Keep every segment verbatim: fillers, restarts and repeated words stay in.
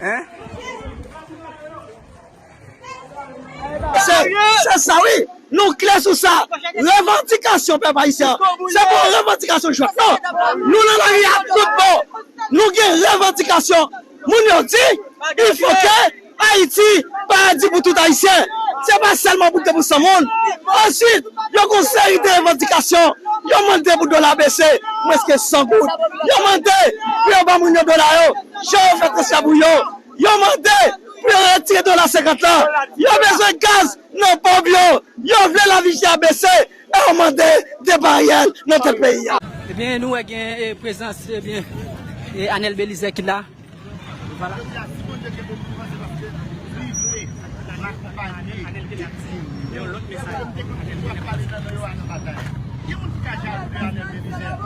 Hein? Se, se sa, wi. Nou klè sou sa. Revandikasyon pèp ayisyen an, se pa yon revandikasyon jwèt, non. Nou nan lari a tout bon. Nou gen revandikasyon. Moun yo di, il faut que Ayiti, paradi pou tout Ayisyen. Se pa sèlman pou de pou san moun. Answit, yo gen yon seri de revandikasyon. Yo mande pou dola bese, mwens ke san goud. Yo mande pou yo ban moun yo dola yo, jan yo fè transfè pou yo. Yo mande pou yo retire dola senkant lan. Yo bezwen gaz nan ponp yo. Yo vle lavi chè a bese. E yo mande depa Ariel nan tèt peyi a. Ebyen, nou wè gen, eh, prezans, ebyen, eh, Anel Belizaire ki la. Vwala. Jodi a, si Bondye kenbe m vivan, se paske li vle m akonpaye viktim yo. Paske m te konn toujou ap pale nan non yo a nan batay. Gen moun ki ka jalou de Anel Belizaire.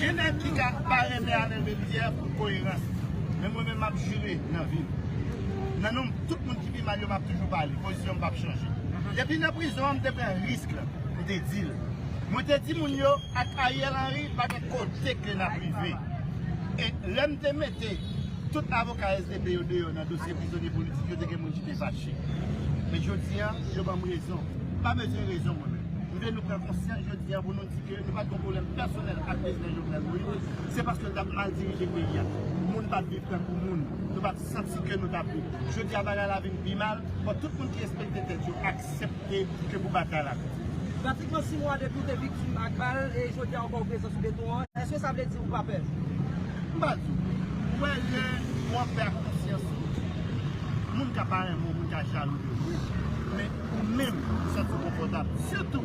Gen nèg ki ka pa renmen Anel Belizaire pou koerans. Men mwen menm, m ap jire nan vi m. Nan non tout moun ki pi mal yo, m ap toujou pale. Pozisyon m p ap chanje. Depi nan prizon an, m te pran risk la. M te di l. Mwen te di moun yo, ak Ariel Henry, pa gen kote ke n ap rive. E lè m te mete tout avoka S D P yo deyò nan dosye prizonye politik yo, te gen moun ki te fache. Men jodi a, yo ban m rezon. M pa bezwen rezon mwen menm. M vle nou pran konsyans jodi a pou nou di ke nou pa t gen pwoblèm pèsonèl ak prezidan Jovenel Moïse. Se paske l t ap mal dirije peyi a. Moun pa t viv tankou moun. Nou pa t santi ke nou t ap viv. Jodi a, bagay la vin pi mal. Fò tout moun ki respekte tèt yo aksepte ke pou batay la kontinye. Pratikman sis mwa depi w te viktim ak bal, e jodi a w ankò prezan sou beton an, èske sa vle di ou pa pè? M pa di w. Ou wè, lè ou an pè ak konsyans ou, moun ka pa renmen w, moun ka jalou de ou, men ou menm, ou santi w konfòtab. Sitou,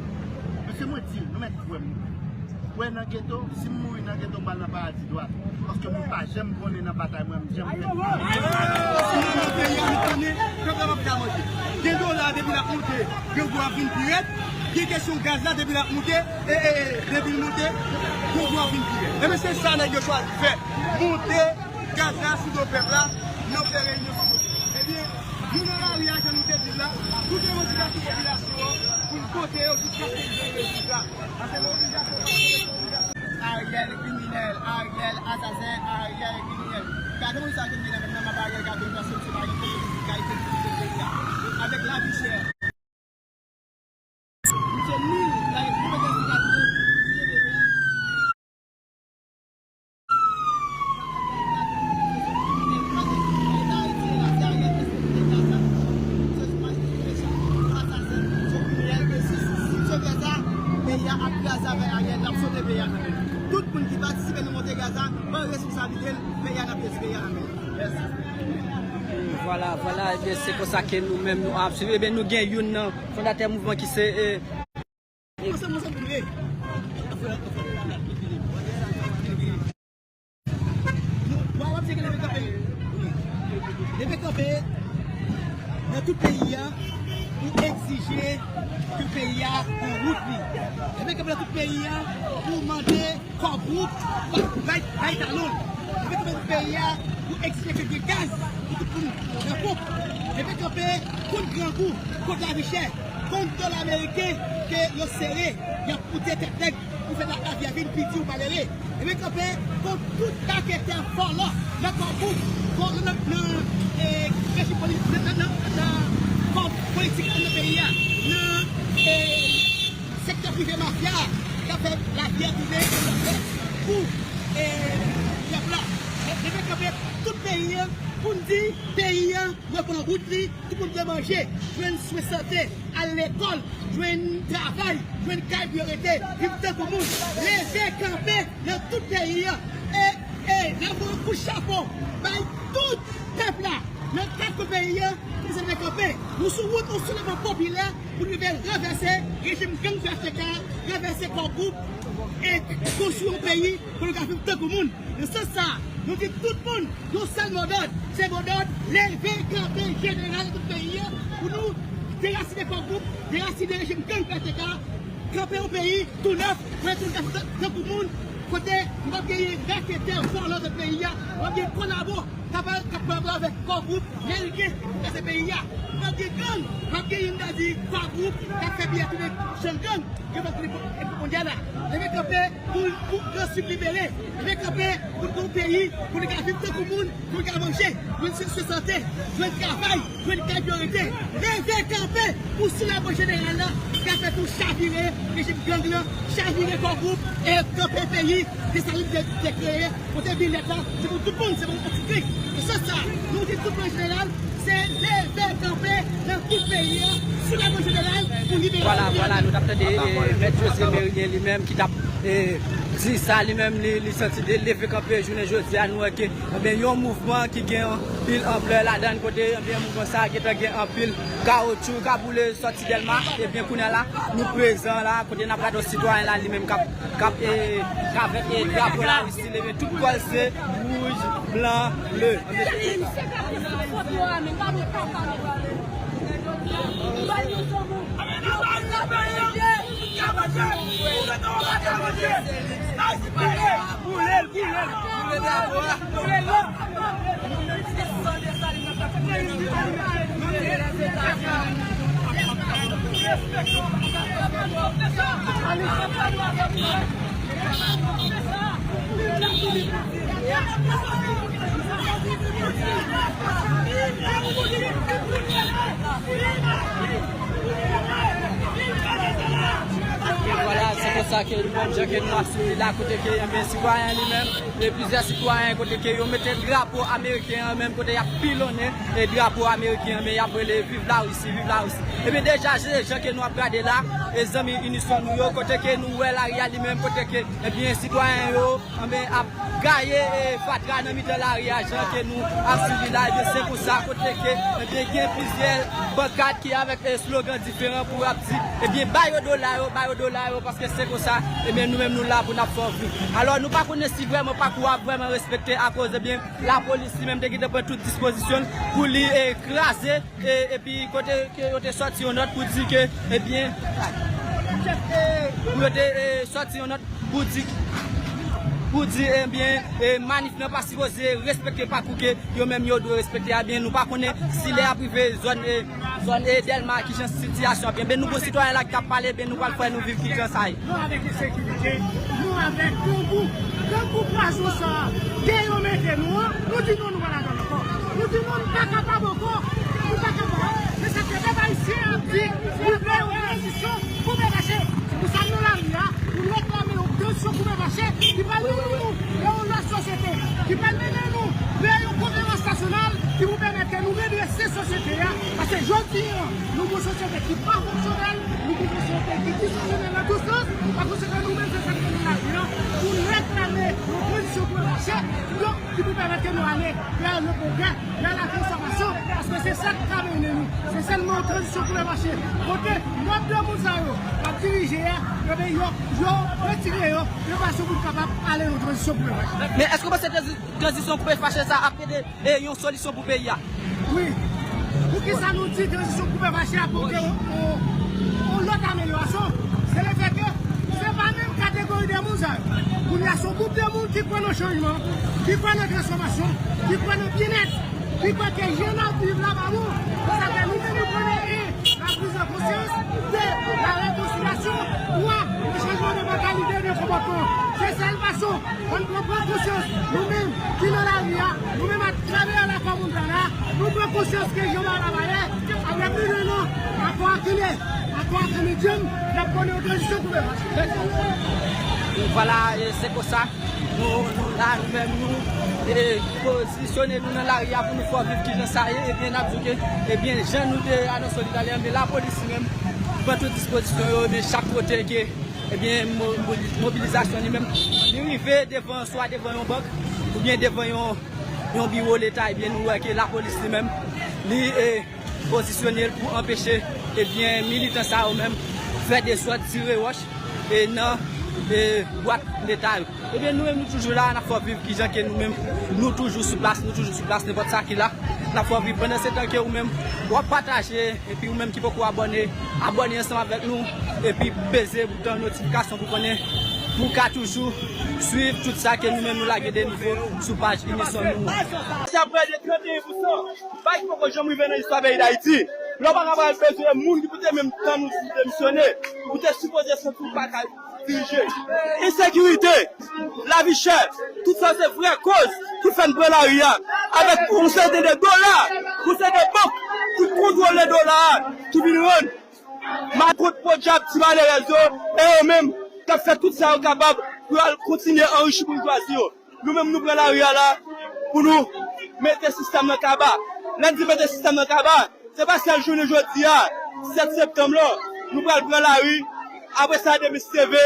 mesye, mwen di l, nou mèt kwè m. Kwè nan geto, si m mouri nan geto, m pral nan paradi dwat. Paske moun pa janm konnen nan batay mwen, m janm fè. Gen dola depi l ap monte, grangou ap vin pi rèd. Gen kesyon gaz la depi l ap monte, e, e, e, depi l monte, grangou ap vin pi rèd. Ebyen, se sa nèg yo chwazi fè. Monte gaz la sou do pèp la, nan fè reyinyon sou do pèp la. Ebyen, nou nan lari a, jan nou te di l la, pou revandikasyon popilasyon an, pou n pote yo jiskaske n jwenn rezilta. Ariel kriminèl, Ariel asasen, Ariel kriminèl. Gade moun sa ki vin nan menm nan Ariel, gade moun sa soti Ariel, kalite kriminèl peyi a. Avèk lavi chè. Misye nil, gade moun sa ki vin nan peyi a. Tout moun ki patisipe nan monte gaz la, pran responsablite l, peyi a n ap detwi peyi a nan men. Mèsi. Vwala, vwala, ebyen, se konsa ke nou menm nou ap swiv. Ebyen, nou gen youn nan fondatè mouvman ki se, eh, Mwen se, mwen se boule. Nou, w ap tcheke leve kanpe. Leve kanpe nan tout peyi a pou egzije ke peyi a pran wout li. Leve kanpe nan tout peyi a pou mande Core Group bay, bay, bay talon. Leve kanpe nan tout peyi a pou egzije ke gen gaz pou tout moun nan ponp. Leve kanpe kont grangou, kont lavi chè. Kont dola ameriken ke yo sere, y ap koute tèt nèg pou fè la, lavi a vin pi di ou malere. Ebyen kanpe kont tout raketè vòlò nan Core Group, vòlò nan, nan, eh, rejim poli-, nan, nan, nan, nan kò politik nan peyi a, nan, eh, sektè prive mafya a, k ap fè lavi a tounen pou, eh, pèp la. Ebyen kanpe tout peyi a pou n di peyi a reprann wout li, tout moun dwe manje, jwenn swen sante, al lekòl, jwenn travay, jwenn kay pou yo rete, viv tankou moun. Leve kanpe nan tout peyi a. E, e, n ap voye yon kout chapo bay tout pèp la nan kat kwen peyi a, pou se leve kanpe. Nou sou wout yon soulèvman popilè pou n rive ranvèse rejim gang P H T K, ranvèse Core Group e konstwi yon peyi pou nou ka viv tankou moun. Nan sans sa, nou di tout moun yon sèl modòd, se modòd leve kanpe jeneral tout peyi a pou nou derasinen Core Group, derasinen rejim gang P H T K, kanpe yon peyi tou nèf, kote tout moun ka viv tankou moun, kote nou p ap genyen raketè vòlò nan peyi a, nou p ap genyen kolabo. K ap, k ap kolabre avèk Core Group, Meriken, pou kraze peyi a. N ap gen gang, n ap gen youn k ap di Core Group, k ap fè peyi a tounen jan gang, yo fè tounen pou, pou mondyal la. Leve kanpe pou, pou Gran Sid libere. Leve kanpe pou n gen yon peyi, pou n ka viv tankou moun, pou n ka manje, jwenn swen sante, jwenn travay, jwenn kay pou yo rete. Leve kanpe pou soulaje jeneral la, k ap fè tou chavire rejim gang lan, chavire Core Group, e kanpe peyi Desalin te, te kreye. Kote Vilèt la, se pou tout moun, se pou entègre. E se sa, nou di tout moun an jeneral, se leve kanpe nan tout peyi a, sou lakou jeneral, pou libere Vwala, vwala, nou t ap tande, eh, Mèt José Mérien li menm ki t ap, eh, di sa li menm, li, li santi de leve kanpe jounen jodi a, nou wè ke, enben, yon mouvman ki gen anpil anplè ladan l, kote, enben, mouvman sa a gentan gen anpil kawotchou k ap boule sòti Dèlma, ebyen, kounye a la, nou prezan la, kote n ap gade yon sitwayen la, li menm k ap, k ap, eh, k avèk, eh, drapo Larisi, leve tout kò l se wouj, blan, ble. E vwala, se konsa ke nou menm jan ke nou ap swiv la, kote ke, enben, sitwayen li menm, e plizyè sitwayen, kote ke yo mete drapo ameriken an menm, kote y ap pilonnen, e drapo ameriken an, men y ap rele viv Larisi, viv Larisi. Ebyen, deja, se jan ke nou ap gade la, e zanmi Unison nou yo, kote ke nou wè lari a li menm, kote ke, ebyen, sitwayen yo, enben, ap gaye, e, fatra nan mitan lari a, jan ke nou ap swiv li la, ebyen, se konsa, kote ke, ebyen, gen plizyè pankat ki avèk, e, slogan diferan pou ap di, ebyen, ba yo dola yo, ba yo dola yo, paske se konsa, ebyen, nou menm nou la pou n ap fè w viv. Alò, nou pa konnen si vrèman pakou a vrèman respekte akoz, ebyen, lapolis li menm te gentan pran tout dispozisyon l pou li, e, kraze, e, epi kote ke yo te sòti yon nòt pou di ke, ebyen, pou yo te, e, sòti yon nòt pou di, pou di, ebyen, e, manif nan pa sipoze respekte pakou ke yo menm yo dwe respekte a, ebyen, nou pa konnen si lè y ap rive zòn, e, zòn, e, Dèlma, kijan sitiyasyon ap ye. Ebyen, nou gon sitwayen la ki t ap pale, ebyen, nou pral fè nou viv kijan sa ye. Nou avèk ensekirite, nou avèk grangou, grangou pwazon sa a, ke yo mete nou an, nou di non, nou pa ladan l ankò. Nou di non, nou pa kapab ankò, nou pa kapab. Se sa k fè pèp ayisyen ap di, nou vle yon tranzisyon koupe fache. Se pou sa n nan lari a, pou n reklame yon tranzisyon koupe fache, ki pral mennen nou nan yon lòt sosyete, ki pral mennen nou nan yon konferans nasyonal, ki pou pèmèt ke nou redrese sosyete a, paske jodi a, nou gon sosyete ki pa fonksyonèl, nou gon sosyete ki disfonksyonèl nan tout sans, pa konsekan nou menm se sa k fè nou lari a, pou n reklame yon tranzisyon koupe fache, donk, ki pou pèmèt ke nou ale vè le pwogrè, vè la transfòmasyon, paske se sa k ka mennen nou. Se sèlman yon tranzisyon koupe fache. Kote nòt de moun sa yo k ap dirije a, ebyen, yo, yo retire yo, yon fason pou n kapab ale yon tranzisyon koupe fache. Men èske w panse tranzi-, tranzisyon koupe fache sa ap ede e yon solisyon pou peyi a? Wi. Poukisa nou di tranzisyon koupe fache a pote yon, yon, yon lòt amelyorasyon? Se lefètke se pa menm kategori de moun sa yo. Kounye a, se yon gwoup de moun ki kwè nan chanjman, ki kwè nan transfòmasyon, ki kwè nan byennèt, ki kwè ke jan n ap viv la pa bon. Se sa k fè nou menm nou pran la priz de konsyans de la rekonsilyasyon, dwa de chanjman de mantalite, de konpòtman. Se sèl fason. Ann pran, pran konsyans, nou menm ki nan lari a, nou menm atravè Lakò Montana, nou pran konsyans ke jan bagay la pale, apre pli de yon an, akò a kenbe, akò a kenbe djanm, n ap konnen yon tranzisyon koupe fache. Vwala, e se konsa, nou, nou la, nou menm, nou, e, pozisyone nou nan lari a pou nou fè w viv kijan sa ye, ebyen, n ap di w ke, ebyen, jan nou te anonse w li talè, men lapolis li menm pran tout dispozisyon yo, men chak kote ke Ebyen, mo-, mo-, mobilizasyon li menm, li rive devan, swa devan yon bank, oubyen devan yon, yon biwo Leta, ebyen, nou wè ke lapolis li menm, li, e, pozisyone l pou anpeche, ebyen, militan sa yo menm fè dezòd, tire wòch, e, nan, e, bwat Leta yo. Ebyen, nou menm, nou toujou la, n ap fè w viv kijan ke nou menm, nou toujou sou plas, nou toujou sou plas, nenpòt sa ki la, n ap fè w viv. Pandan se tan ke ou menm, w ap pataje, epi ou menm ki poko abòne, abòne ansanm avèk nou, epi peze bouton notifikasyon pou konnen Pou ka toujou swiv tout sa ke nou menm nou lage de nouvo sou paj Inisonn nou. Se prè de trannteyen pousan. Bagay ki poko janm rive nan istwa peyi Dayiti. Lè w pa ka pral bezwen moun ki pou te menm tann ou pou demisyone, ou te sipoze santi w pa ka dirije. Ensekirite, lavi chè, tout sa se vrè koz ki fè n pran lari a. Avèk yon sèten de dola, yon sèten de bank ki kontwole dola a, ki vin rann makont podyab ti malerèz yo, e yo menm k ap fè tout sa yo kapab pou yo al kontinye anrichi boujwazi yo. Nou menm nou pran lari a la pou nou mete sistèm nan kaba. Lè n di mete sistèm nan kaba, se pa sèl jounen jodi a, sèt septanm lan, nou pral pran lari. Apre sa, demen si Dye vle,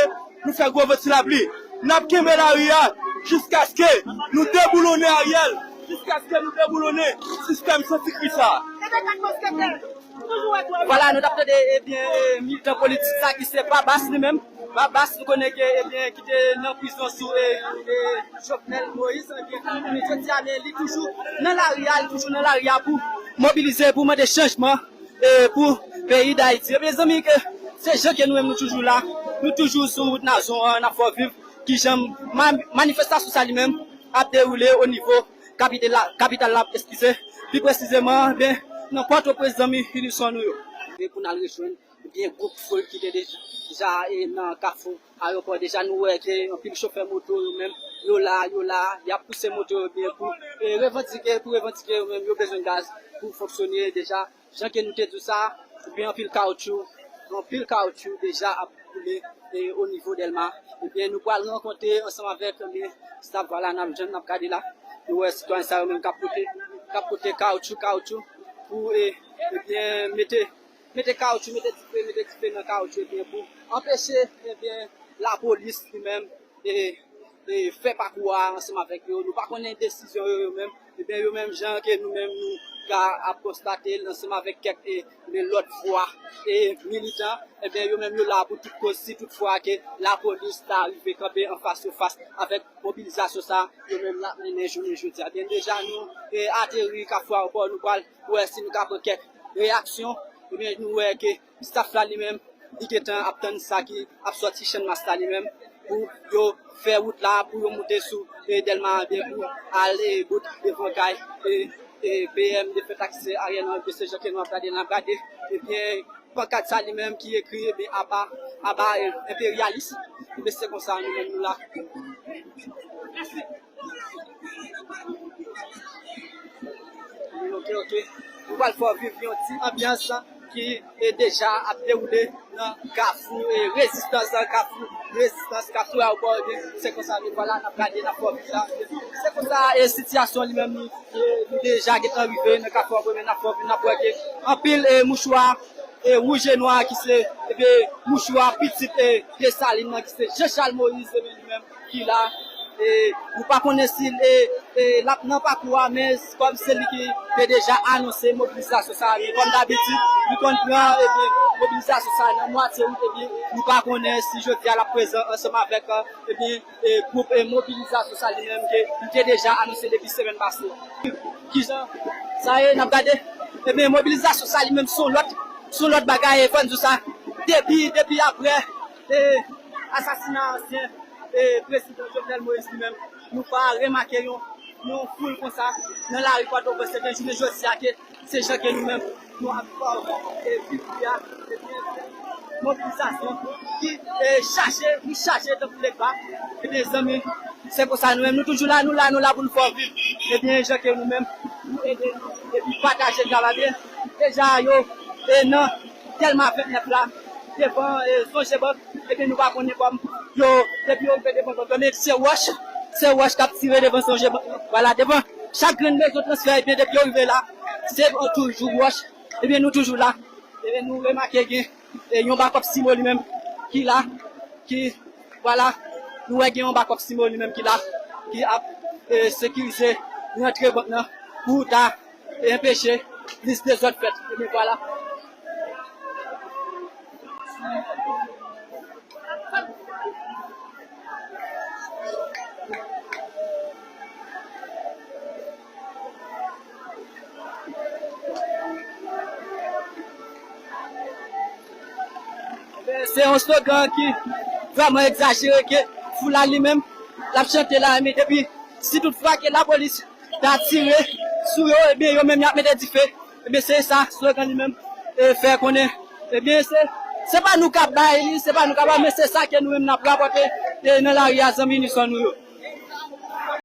nou fè gwo van ti lapli. N ap kenbe lari a jiskaske nou deboulonnen Ariel, jiskaske nou deboulonnen sistèm santikri sa a. Vwala, nou t ap tande, ebyen, e, militan politik sa ki se Babas li menm. Babas, nou konnen ke, ebyen, ki te nan prizon sou, e, e, Jovenel Moïse, ebyen, jodi a, men li toujou nan lari a, li toujou nan lari a pou mobilize, pou mande chanjman, e, pou peyi Dayiti. Ebyen, zanmi, ke se jan ke nou menm nou toujou la, nou toujou sou wout Nazon an, n ap fè w viv kijan ma-, manifestasyon sa li menm ap dewoule o nivo kapital la, kapital la, eskize, pi presizeman, ben, nan Pòtoprens, zanmi Inisonn nou yo. E pou n al rejwenn, ebyen, gwoup foul ki te deja, deja, e, nan Kafou Ayewopò, deja nou wè ke anpil chofè moto yo menm, yo la, yo la, y ap pouse moto yo byen pou, e, revandike, pou revandike yo menm, yo bezwen gaz pou fonksyone deja. Jan ke nou te di w sa, ebyen, anpil kawotchou, anpil kawotchou deja ap boule, e, o nivo Dèlma. Ebyen, nou pral rankontre ansanm avèk, ebyen, staff, vwala, n ap jwenn, n ap gade la. Nou wè sitwayen sa yo menm k ap pote, k ap pote kawotchou, kawotchou pou, e, ebyen, mete, mete kawotchou, mete dife, mete dife nan kawotchou, ebyen, pou anpeche, ebyen, lapolis li menm, e, e, fè pakou a ansanm avèk yo. Nou pa konnen desizyon yo, yo menm. Ebyen, yo menm jan ke nou menm nou ka ap konstate l ansanm avèk kèk, e, men lòt vwa, e, militan, ebyen, yo menm yo la pou tout koz si tout fwa ke lapolis ta rive kanpe an fas yo fas avèk mobilizasyon sa, yo menm la mennen jounen jodi a. Ebyen, deja nou, e, ateri Kafou Ayewopò, nou pral wè si nou ka pran kèk reyaksyon. Ebyen, nou wè ke staff la li menm, li gentan ap tann sa ki ap sòti Channmas la li menm, pou yo fè wout la, pou yo moute sou, e, Dèlma, ebyen, pou al, e, bout devan kay, e, e, P M defèt la ki se Ariel Henry, se jan ke nou ap gade, n ap gade, ebyen, pankat sa li menm ki ekri, ebyen, aba, aba, e, enperyalis, ebyen, se konsa nou menm nou la. Ok, ok. Nou pral fè w viv yon ti anbyans ki, e, deja ap dewoule nan Kafou, e, Rezistans, Kafou Rezistans, Kafou Ayewopò, ebyen, se konsa, men vwala, n ap gade, n ap fè w viv la. Se konsa, e, sitiyasyon li menm, li, e, li deja gentan rive nan Kafou Ayewopò, men n ap fè w viv, n ap wè ke anpil, e, mouchwa, e, wouj e nwa ki se, ebyen, mouchwa pitit, e, Desalin nan ki se Jean Charles Moïse, ebyen, li menm ki la. E, nou pa konnen si l, e, e, l ap nan pakou a, men kòm se li ki te deja anonse mobilizasyon sa a, men kòm dabitid, li konn pran, ebyen, mobilizasyon sa a nan mwatye wout, ebyen, nou pa konnen si jodi a l ap prezan ansanm avèk, e, ebyen, e, gwoup, e, mobilizasyon sa li menm ke li te deja anonse depi semèn pase a. Kijan sa ye, n ap gade? Ebyen, mobilizasyon sa li menm se yon lòt, se yon lòt bagay, e, fò n di w sa. Depi, depi aprè, e, asasina ansyen, e, prezidan Jovenel Moïse li menm, nou pa remake yon, yon foul konsa nan lari Pòtoprens, ebyen, jounen jodi a ke se jan ke nou menm, nou ap fè, e, viv li a, ebyen, mobilizasyon ki, e, chaje, ki chaje tankou legba. Ebyen, zanmi, se konsa nou menm, nou toujou la, nou la, nou la pou n fè w viv. Ebyen, jan ke nou menm, nou ede nou, epi pataje travay byen. Deja, yo, e, nan Dèlma vennèf la, devan, e, Songebank, ebyen, nou pa konnen kòm yo, depi yo rive devan bank lan, men se wòch, se wòch k ap tire devan Songebank lan. Vwala, devan chak grenn mezon transfè, ebyen, depi yo rive la, se toujou wòch. Ebyen, nou toujou la. Ebyen, nou remake gen, e, yon bakòp simo li menm ki la, ki, vwala, nou wè gen yon bakòp simo li menm ki la, ki ap, e, sekirize rantre bank lan pou ta e anpeche plis dezòd fèt. Ebyen, vwala. Se yon slogan ki vrèman egzajere ke Foulay li menm, l ap chante la, men depi si tout fwa ke lapolis ta tire sou yo, ebyen yo menm y ap mete dife. Ebyen se sa slogan li menm e fè konnen. Ebyen se se pa nou k ap bay li, se pa nou k ap bay, men se sa ke nou menm n ap rapòte e nan lari a, zanmi nou, sè nou yo.